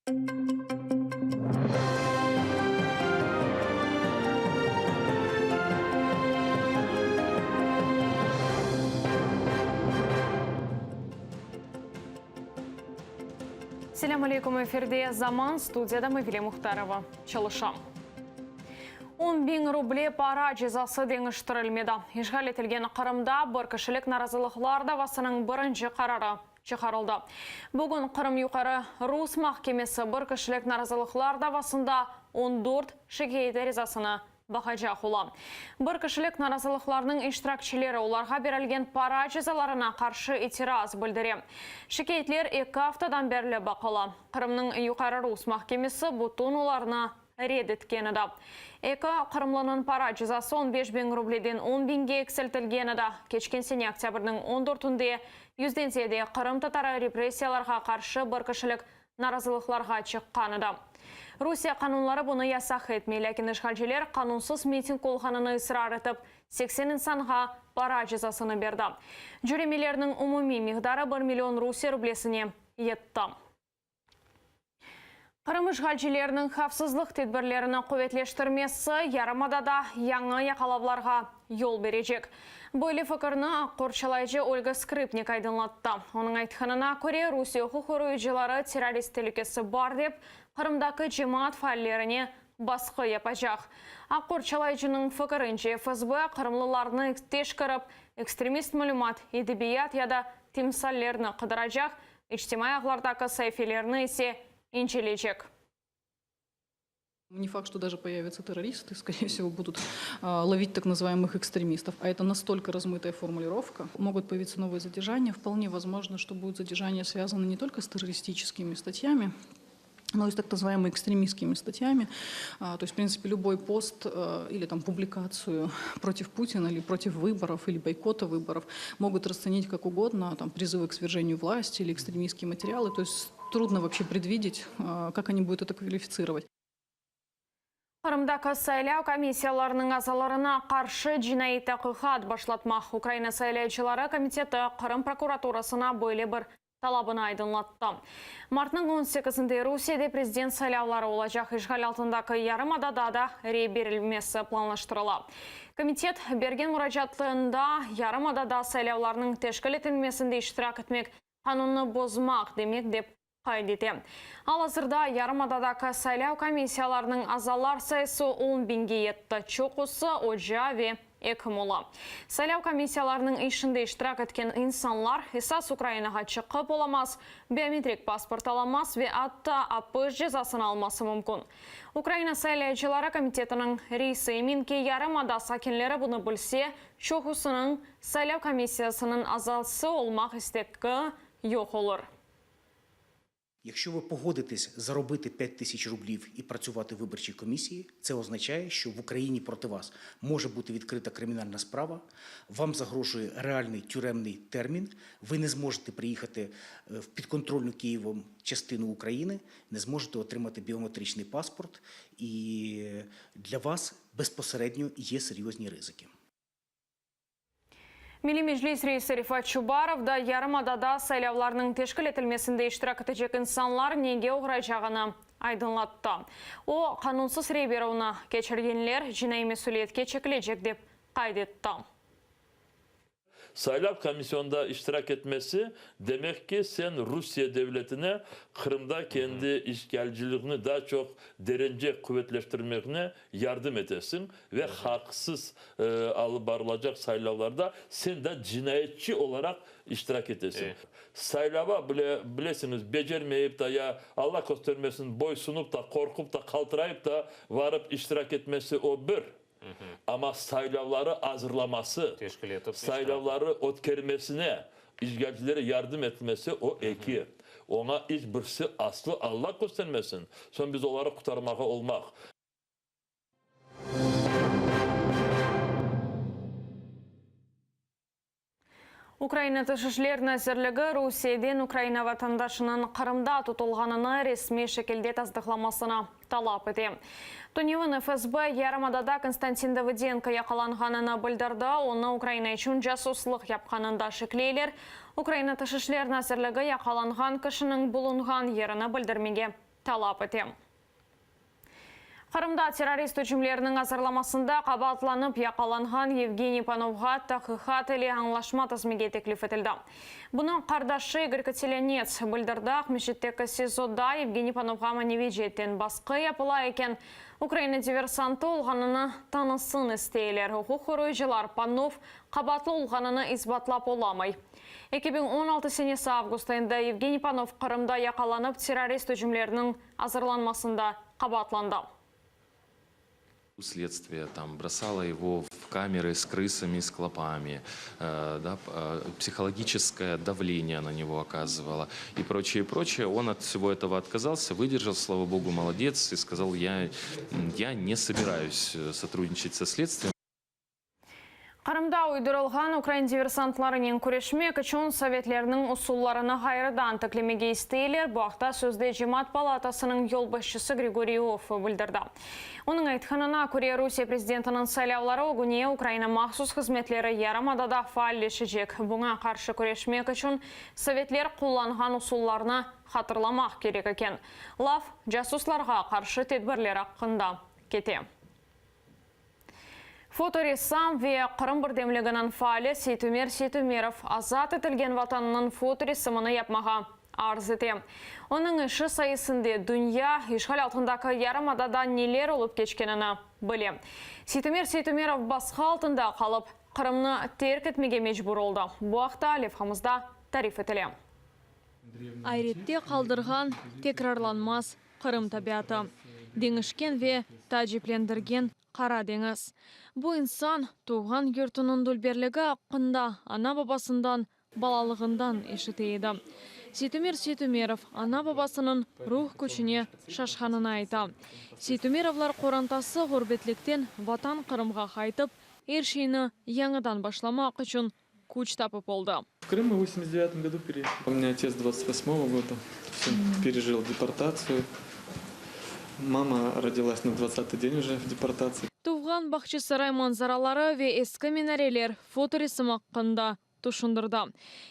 Selâm aleyküm, efirde Zaman, studiyada Mavile Muhtarova çalışa. On biñ ruble para cezası deñiştirilmedi. İşğal etilgen Qırımda bir kişilik narazılıqlar davasınıñ birinci qararı çıqarıldı. Bugün Qırım Yuqarı Rus mahkemesi bir kişilik narazılıqlar davasında 14 şikâyet arizasını baqacaq ola. Bir kişilik narazılıqlarnıñ iştirakçileri olarğa berilgen para cezalarına qarşı itiraz bildire. Şikâyetler eki aftadan berli baqıla. Qırımnıñ Yuqarı Rus mahkemesi bütün olarnı red etken edi. Eki qırımlınıñ para cezası on beş biñ rubleden on biñge eksiltilgen edi. Keçken sene oktâbrniñ on dörtünde yüzden ziyade qırımtatarı repressiyalarğa qarşı bir kişilik narazılıqlarğa çıqqan edi. Rusiye qanunları bunı yasaq etmey, lâkin işğalciler qanunsız miting olğanını israr etip, 80 insanğa para cezasını berdi. Cöremelerniñ umumiy miqdarı bir million Rusiye rublesine yetti. Qırım işğalcileriniñ havfsızlıq tedbirlerini quvetleştirmesi yarımadada yañı yaqalavlarğa yol berecek. Böyle fikirni aq qorçalayıcı Olga Skrıpnik aydınlattı. Onıñ aytqanına köre, Rusiye uquq qoruyıcıları terrorist telükesi bar dep, Qırımdaki cemaat faallerine basqı yapacaq. Aq qorçalayıcınıñ fikirince, FSB qırımlılarnı teşkirip, ekstremist malümat, edebiyat ya da timsallerni qıdıracaq, İçtimaiy ağlardaki saifelerni ise inceleycek. Не факт, что даже появятся террористы, скорее всего, будут ловить так называемых экстремистов. А это настолько размытая формулировка. Могут появиться новые задержания. Вполне возможно, что будут задержания связаны не только с террористическими статьями, но и с так называемыми экстремистскими статьями. То есть, в принципе, любой пост или там публикацию против Путина или против выборов, или бойкота выборов могут расценить как угодно, там, призывы к свержению власти или экстремистские материалы. То есть трудно вообще предвидеть, как они будут это квалифицировать. Qırımdaki saylav komissiyalarınıñ azalarına qarşı cinaiy taqiqat başlatmaq Ukraina saylayıcıları komiteti Qırım prokuraturasına böyle bir talabını aydınlattı. Martnıñ on sekizinde Rusiyede prezident saylavları olacaq, işğal altındaki yarımadada da rey berilmesi planlaştırıla. Komitet, bergen muracaatında yarımadada saylavlarnıñ teşkil etilmesinde iştirak etmek qanunnı bozmaq demek dep qayd ete. Al-azırda yarımadadaki saylav komissiyalarınıñ azalar sayısı on biñge yetti, çoqusı oca ve ekim ola. Saylav komissiyalarınıñ işinde iştirak etken insanlar esas Ukrainağa çıqıp olamaz, biometrik pasport alamaz ve atta apis cezasını alması mümkün. Ukraina saylayıcıları komitetiniñ reisi emin ki, yarımada sakinleri bunı bilse, çoqusınıñ saylav komissiyasınıñ azası olmaq istegi yoq olur. Якщо ви погодитесь заробити 5 тисяч рублів і працювати в виборчій комісії, це означає, що в Україні проти вас може бути відкрита кримінальна справа, вам загрожує реальний тюремний термін, ви не зможете приїхати в підконтрольну Києвом частину України, не зможете отримати біометричний паспорт, і для вас безпосередньо є серйозні ризики. Milliy Meclis reisi Refat Çubarov da yarımadada saylavlarnıñ teşkil etilmesinde iştirak etecek insanlar nege oğraycağını aydınlattı. O, qanunsız rey berüvni keçirgenler cinaiy mesüliyetke çekilecek dep qayd etti. Saylav komisyonda iştirak etmesi, demek ki, sen Rusiye devletine Qırımda kendi işgalciliğini daa çoq derence quvetleştirmegine yardım etesiñ ve haqsız alıp barılacaq saylavlarda sen da cinayetçi olaraq iştirak etesiñ. Saylava bile, bilesiñiz, becermeyip da ya, Alla köstermesin, boysunup da, qorqup da, qaltırayıp da varıp iştirak etmesi o bir. Amma saylavları azırlaması, saylavları ötkermesine işğalcilere yardım etmesi o eki. Oña iç birisi aslı Alla köstermesin, soñ biz oları qurtarmağa olmaq. Ukraina Tış işler nazirligi Rusiyeden Ukraina vatandaşınıñ Qırımda tutulğanını resmiy şekilde tasdıqlamasını talap ete. Tünevin FSB yarımadada Konstantin Davıdenko yaqalanğanını bildirdi, onı Ukraina içün casuslıq yapqanında şekleyler. Ukraina Tış işler nazirligi yaqalanğan kişiniñ bulunğan yerini bildirmege. talap ete. Qırımda terrorist ücümleriniñ azırlamasında qabaatlanıp yaqalanğan Yevgeniy Panovğa tahqiqat ile añlaşma tizmege teklif etildi. Bunı qardaşı İgor Kotelânets bildirdi. Aqmescitteki SİZOda Yevgeniy Panovğa maneviy ceetten basqı yapıla eken, Ukraina diversantı olğanını tanısın isteyler. Uquq qoruyıcılar Panov qabaatlı olğanını isbatlap olamay. 2016 senesi avgust ayında Yevgeniy Panov Qırımda yaqalanıp terrorist ücümleriniñ azırlanmasında qabaatlandı. Следствие там бросало его в камеры с крысами, с клопами, да, психологическое давление на него оказывало и прочее, и прочее. Он от всего этого отказался, выдержал, слава богу, молодец, и сказал, я не собираюсь сотрудничать со следствием. Qırımda uydurılğan ukrain diversantlarınen küreşmek içün sovetlerniñ usullarını ğayrıdan tiklemege isteyler. Bu aqta sözde Cemaat palatasınıñ yolbaşçısı Grigoriy Ioffe bildirdi. Onıñ aytqanına köre, Rusiye prezidentiniñ saylavları ögüne Ukraina mahsus hızmetleri yarımadada faalleşecek. Buña qarşı küreşmek içün sovetler qullanğan usullarnı hatırlamaq kerek eken. Laf, casuslarğa qarşı tedbirler aqqında kete. Fotoressam ve Qırım birdemliginiñ faali Seytumer Seytumerov azat etilgen vatanınıñ fotoresimini yapmağa arz ete. Onıñ işi sayesinde dünya, işğal altındaki yarımadada neler olıp keçkenini bile. Seytumer Seytumerov basqı altında qalıp, Qırımnı terk etmege mecbur oldı. Bu aqta levhamızda tarif etile. Ayrette qaldırğan tekrarlanmaz Qırım tabiatı, deñişken ve taaciplendirgen Qara deñiz. Bu insan, tuvğan yurtunıñ dülberligi aqqında ana-babasından balalığından eşite edi. Seytumer Seytumerov ana-babasınıñ ruh küçüne şaşqanını ayta. Seytumerovlar qorantası ğurbetlikten vatan Qırımğa qaytıp, er şeyni yañıdan başlamaq içün küç tapıp oldı. В Крым мы в 89 году переехали. У меня отец 28 года, пережил депортацию. Мама родилась на 20-й день уже в депортации. Tuvğan Bağçasaray manzaraları ve eski minareler fotoresim aqqında tüşündirdi.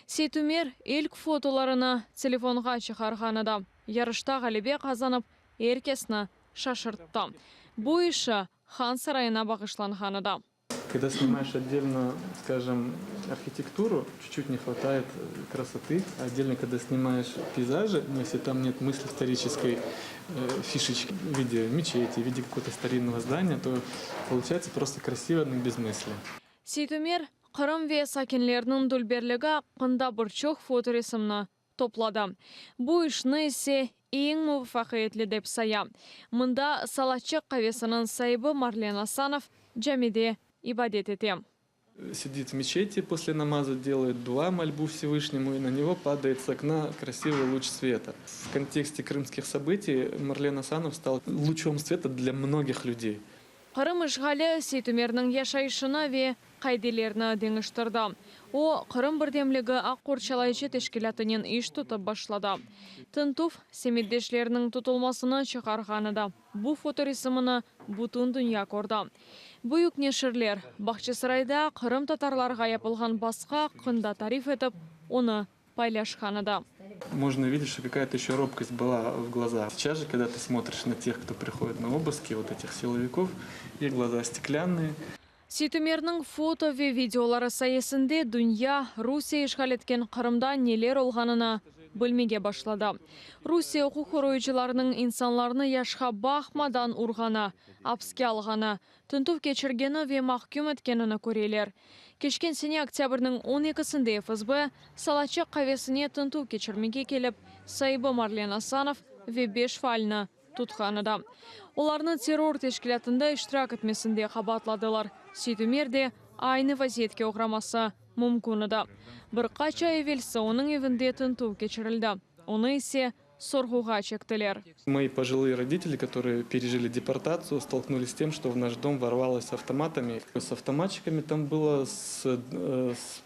Seytumer ilk fotolarını telefonğa çıqarğan edi. Yarışta ğalebe qazanıp, er kesni şaşırttı. Bu işi Han sarayına bağışlanğan edi. Когда снимаешь отдельно, скажем, архитектуру, чуть-чуть не хватает красоты. Отдельно, когда снимаешь пейзажи, но если там нет мысли исторической фишечки в виде мечети, в виде какого-то старинного здания, то получается просто красиво, но без мысли. Seytumer, Qırım ve sakinleriniñ dülberligi aqqında bir çoq fotoresimni topladı. Bu işni ise eñ muvafaqiyetli dep saya. Mında Salaçıq qavesiniñ saibi Marlen Asanov camide ibadet ete. Сидит в мечети после намаза, делает дуа, мольбу Всевышнему, и на него падает с окна красивый луч света. В контексте крымских событий Марлен Асанов стал лучом света для многих людей. Qırım işğali Seytumerniñ yaşayışını ve qaidelerini deñiştirdi. O, Qırım birdemligi aq qorçalayıcı teşkilâtınen iş tutıp başladı. Tintüv semetdeşleriniñ tutulmasını çıqarğan edi. Bu fotoresimini bütün dünya kördi. Büyük neşirler Bağçasarayda qırımtatarlarğa yapılğan basqı aqqında tarif etip, onı paylaşqan edi. Можно видеть, что какая-то еще робкость была в глазах. Сейчас же, когда ты смотришь на тех, кто приходит на обыски, вот этих силовиков, их глаза стеклянные. Seytumerniñ foto ve videoları sayesinde dünya Rusiye işğal etken Qırımda neler olğanını bilmege başladı. Rusiye uquq qoruyıcılarınıñ insanlarnı yaşqa baqmadan urğanı, apiske alğanı, tintüv keçirgeni ve mahküm etkenini köreler. Keçken sene oktâbrniñ 12-sinde FSB Salaçıq qavesine tintüv keçirmege kelip, saibi Marlen Asanov ve beş faalni tutqan edi. Olarnı terror teşkilâtında iştirak etmesinde qabaatladılar. Seytumer de aynı vaziyetke oğraması mümkün edi. Bir qaç ay evelsi onıñ evinde tintüv keçirildi, onı ise sorğuğa çektiler. Мои пожилые родители, которые пережили депортацию, столкнулись с тем, что в наш дом ворвалось с автоматами. С автоматчиками там было, с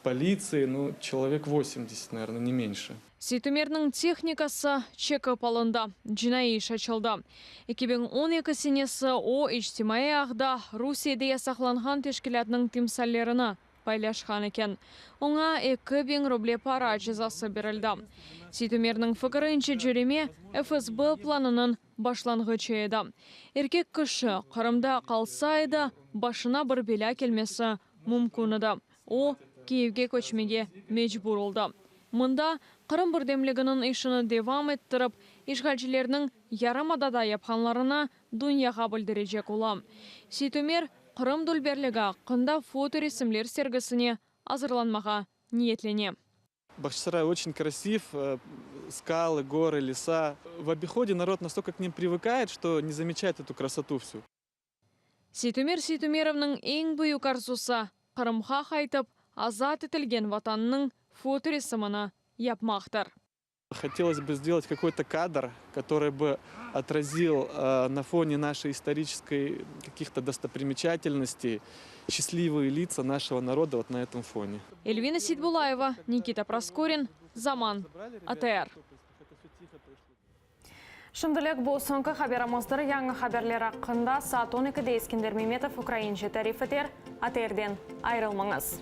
полицией, ну, человек 80, наверное, не меньше. Seytumerniñ tehnikası çekip alındı, cinaiy iş açıldı. 2012 senesi o, içtimaiy ağda Rusiyede yasaqlanğan teşkilâtnıñ timsallerini. paylaşqan eken. Oña 2000 ruble para cezası berildi. Seytumerniñ fikirince, cöreme FSB planınıñ başlanğıçı edi. Erkek kişi Qırımda qalsa edi, başına bir belâ kelmesi mümkün edi. O, Kiyevge köçmege mecbur oldı. Mında Qırım birdemliginiñ işini devam ettirip, işğalcilerniñ yarımadada yapqanlarını dünyağa bildirecek ola. Seytumer, Qırım dülberligi aqqında fotoresimler sergisine azırlanmağa niyetlene. Bağçasaray очень красив, skalı, горы, леса. В обиходе народ настолько к ним привыкает, что не замечает эту красоту всю. Seytumer Seytumerovnıñ eñ büyük arzusı, Qırımğa qaytıp, azat etilgen Vatanınıñ fotoresimini yapmaqtır. Hotelos бы сделать какой-то кадр, который бы отразил на фоне нашей исторической каких-то достопримечательностей счастливые лица нашего народа вот на этом фоне. Эльвина Сейтбулаева, Никита Проскурин, Zaman, ATR. Şimdilik bu soñki haberimizdir. Yañı haberler aqqında saat on ekide Eskender Memetov ukraince tarif eter. ATRden ayırılmañız.